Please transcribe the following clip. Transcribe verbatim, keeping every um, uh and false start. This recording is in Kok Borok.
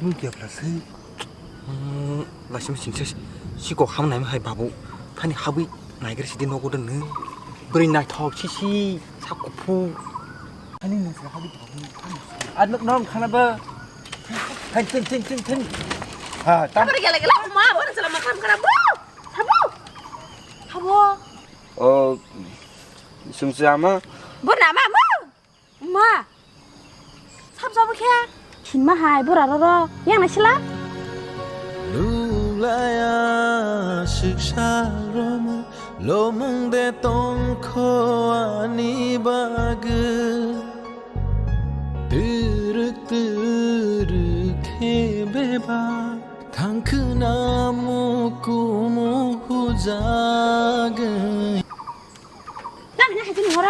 Nung kebla se. Hmm, laisima singsa si kok ham naima hai babu. Thani habwi naigra sidi nogo de nung. Bwrwi naithok sisi sak kuphur. Ani nung sa habwi babu. Ar nok nok khana ba. Than than than than than. Ha, tam. Abra gela gela ma, abra sala ma kham khara bu. Habu. Habu. O, sumsi ama. Bu nama bu. Ma. Sab jabu khe. Thinma hai bura roro. Yang na sila. Nulaya siksa roma lomong de tongkho ani.